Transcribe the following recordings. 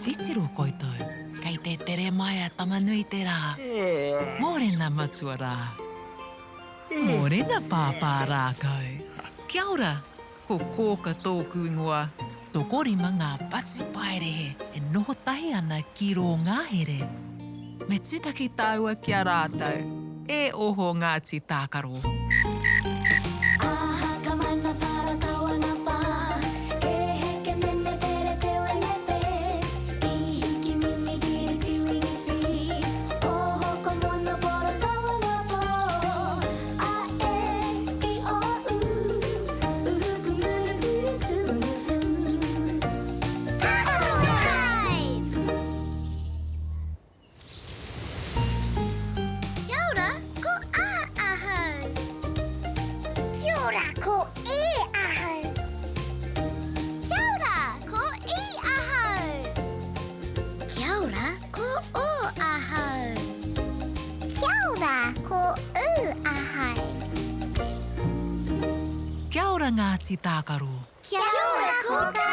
Titiro koutou, kei te tere mai a Tama-nui-te-rā. Mōrena matua rā. Mōrena pāpā rākau. Kia ora, ko Kōka tōku ingoa. Tokorima ngā patupaiarehe e noho tahi ana ki rō ngahere. Me tūtaki tāua ki a rātou. E oho Ngāti Tākaro. Kia ora, ko A ahau. Kia ora, ko E ahau. Kia ora, ko I ahau. Kia ora, ko O ahau. Kia ora, ko U ahau. Kia ora Ngāti Tākaro. Kia ora Kōkā!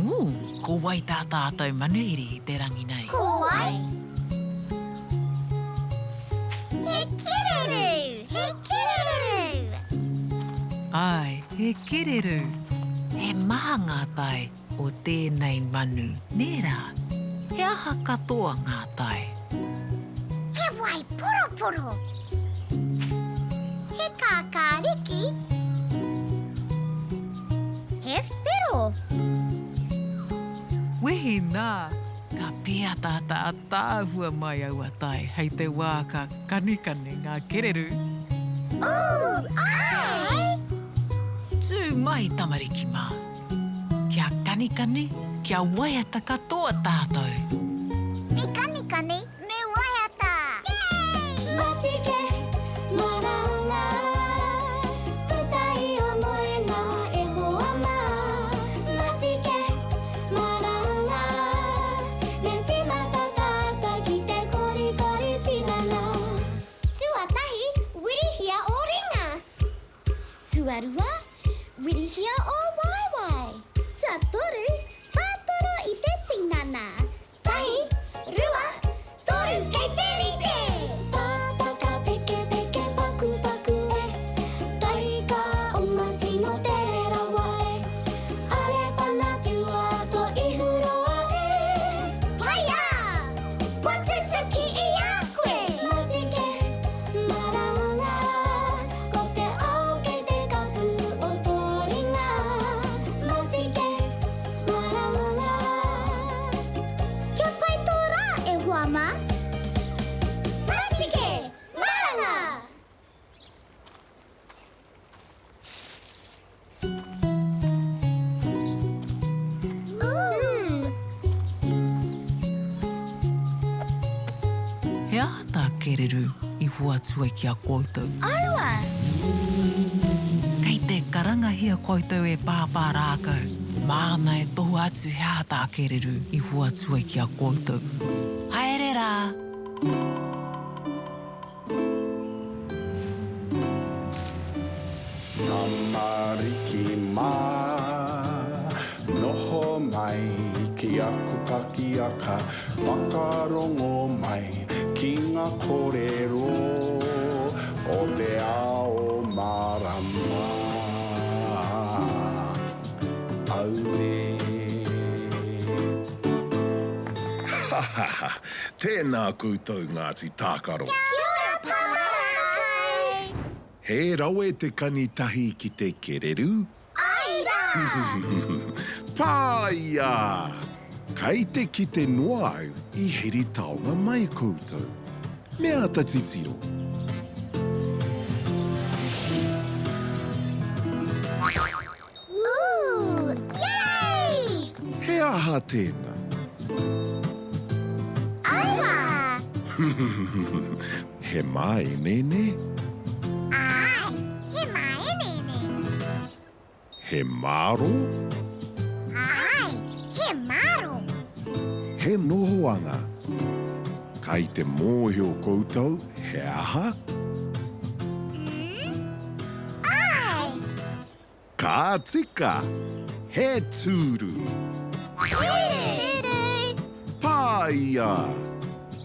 Ooh, ko wai tā tātou manuhiri i te rangi nei? Ko wai? He kererū! He kererū! Āe, he kererū. He maha ngā tae o tēnei manu, nē rā? He aha katoa ngā tae? He wai poroporo. He kākāriki. He whero. Wehi nā, ka pīataata ataahua mai aua tae hei te wā ka kanikani ngā kererū. Ooh, āe! Tū mai tamariki mā! Kia kanikani, kia waiata katoa tātou. Me kanikani, me waiata! Yay! Matike, maranga, puta i o moenga e hoa mā. Matike, maranga, me tīmata tātou ki te korikori tinana. Tuatahi, wirihia ō ringa. Tuarua, Wirihia ō waewae. Tuatoru, whātoro i te tinana. Tahi, rua, toru, kei te rite! Pāpaka pekepeke pakupaku e, Taika oma tino tere rawa e, Are whana whiua to ihu roa e. Paia! Kua tutuki i a koe! Matike, maranga, Ko te ao kei te kapu o tō ringa Matike, maranga. Kia pai tō rā e hoa mā. Matike, maranga! He aha tā Kereru i hoatu ai ki a koutou? Aua! Kei te karangahia koutou e Pāpā Rākau. Māna e tohua atu he aha tā Kereru i hoatu ai ki a koutou. Haere rā! Tamariki mā, noho mai ki aku pakiaka, whakarongo mai ki ngā kōrero o te ao mārama. Auē. Ha ha ha! Tēnā koutou Ngāti Tākaro. Kia ora Pāpā Rākai! He rawe te kani tahi ki te kereru. Āe rā! Pāia! Kei te kite noa au i heri taonga mai koutou. Me āta titiro. Ooh! Yay! He aha tēnā? Aua! He māeneene? Āe, he māeneene. He māro? Āe, he māro. He nohoanga? Kai te mōhio koutou he aha? Mm, āe! Ka tika! He tūru! Tūru! Tūru! ia!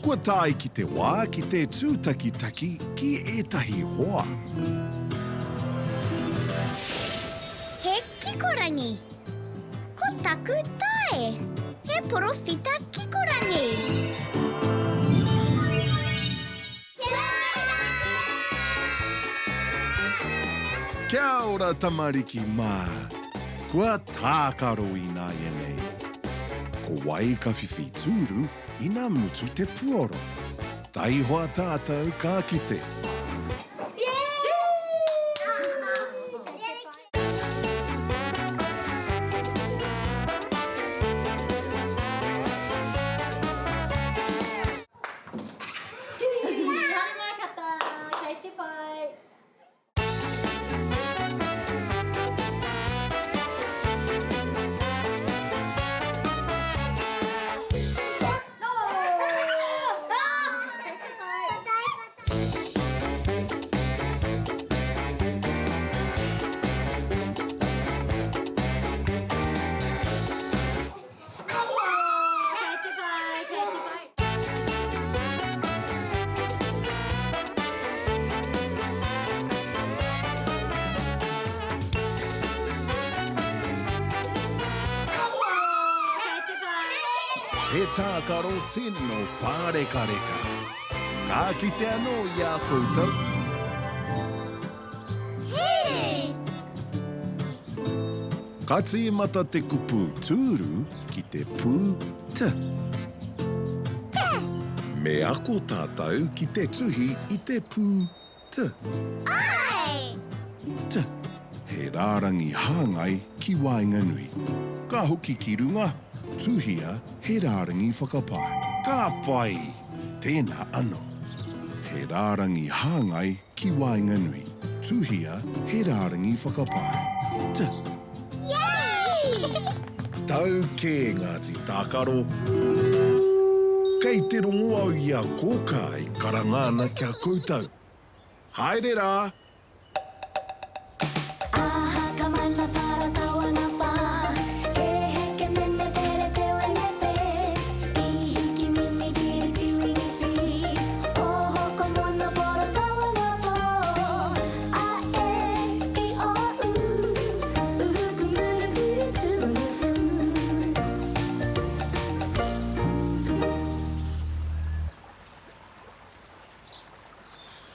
Kua tae ki te wā ki te tūtakitaki ki ētahi hoa. He kikorangi. Ko taku tae. He porowhita kikorangi. Kia ora tamariki mā! Kua tākaro ināianei. Ko wai ka whiwhi tūru ina mutu te puoro? Taihoa tātou ka kite. Haere mai kata, kei te pai. He tākaro tino pārekareka. Ka kite anō i a koutou. Tūru! Ka tīmata te kupu tūru ki te pū T. T. Me ako tātou ki te tuhi i te pū T. Āe! T. He rārangi hāngai ki waenganui. Ka hoki ki runga, tuhia he rārangi whakapae. Ka pai! Tēnā anō. He rārangi hāngai ki waenganui. Tuhia he rārangi whakapae. T. Yay! Tau kē Ngāti Tākaro. Kei te rongo au i a Kōkā e karanga ana ki a koutou. Haere rā!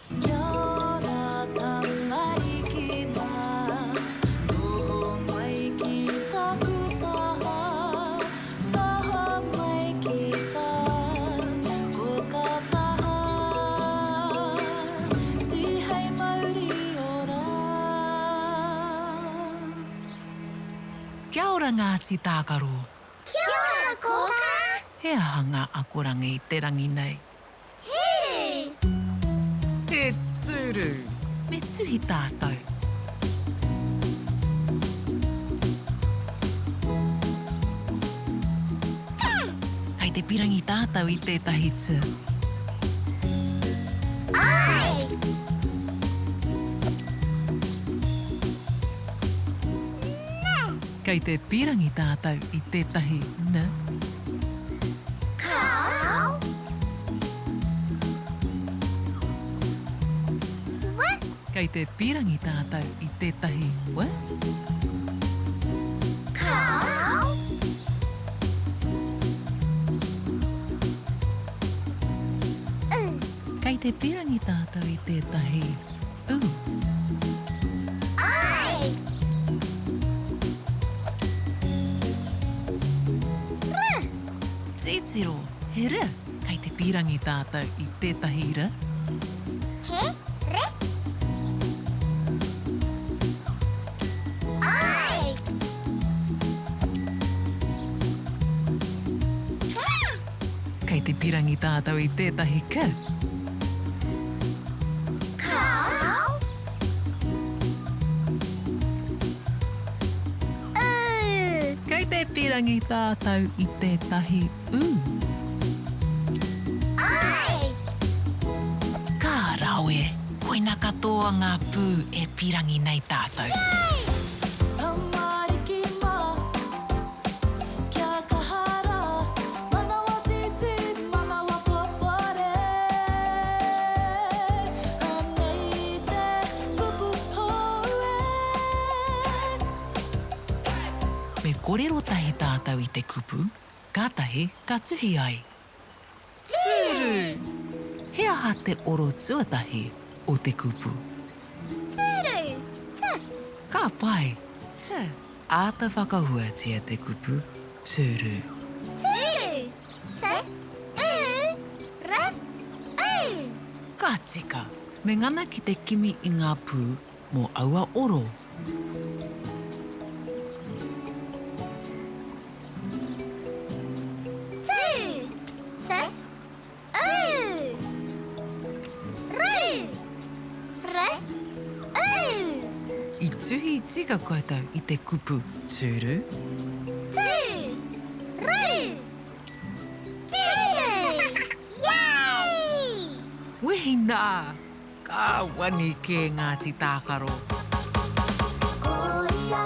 Kia ora tamariki mā, noho mai ki taku taha, taha mai ki tā koka taha, tihei mauri ora. Kia ora Ngāti Tākaro. Kia ora Kōkā. He aha ngā akoranga i te rangi nei? Tūru! He tūru! Me tuhi tātou. Kei te pirangi tātou i tētahi t. Āe! Nē! Kei te pirangi tātou i tētahi n. Kāo. W. Kei te pīrangi tātou i tētahi w. Kāo. U. Kei te pīrangi tātou i tētahi u. Ai! R. Titiro, he r. Kei te pīrangi tātou i tētahi r. He re. Ai! K. Kei te pīrangi tātou i tētahi k. Kāo. U. Kei te pīrangi tātou i tētahi u. Āe! Ka rawe! Koina katoa ngā pū e pīrangi nei tātou. Yay! Tamariki mā, kia kaha rā, manawa tītī. kōrero tahi tātou i te kupu, kātahi ka tuhi ai. Tūru! He aha te oro tuatahi o te kupu? Tūru! T. Ka pai! T. Āta whakahuatia te kupu tūru. Tūru! T, U, R, U. Ka tika! Me ngana ki te kimi i ngā pū mō aua oro. Tū, T, U, R, R, U. I tuhi tika koutou i te kupu tūru? Tū, ru, tūru! Yay! Wehi nā! Ka wani kē Ngāti Tākaro. Ko ia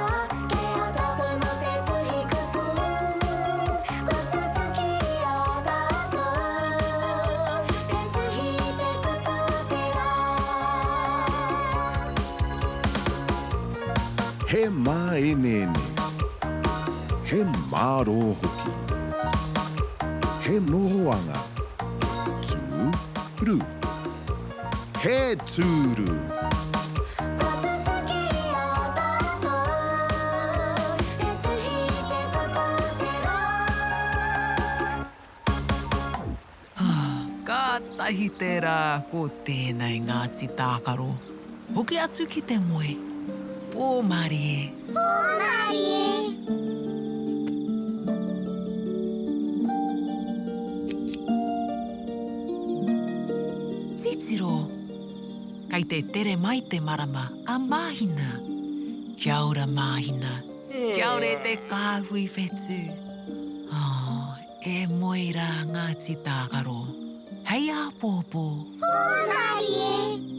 ke a tātou mō te tuhi kupu, Kua tutuki i a tātou te tuhi i te kupu o te rā. He māeneene. He mārō hoki. He nohoanga. Tū, ru. He tūru. Kua tutuki i a tātou te tuhi i te kupu o te rā. Kātahi te rā ko tēnei Ngāti Tākaro. Hoki atu ki te moe. Pō mārie. Pō mārie. Titiro! Kei te tere mai te marama a Māhina. Kia ora Māhina. Kia ora e te kāhui whetū. Oh, e moe rā Ngāti Tākaro. Hei āpōpō. Pō mārie.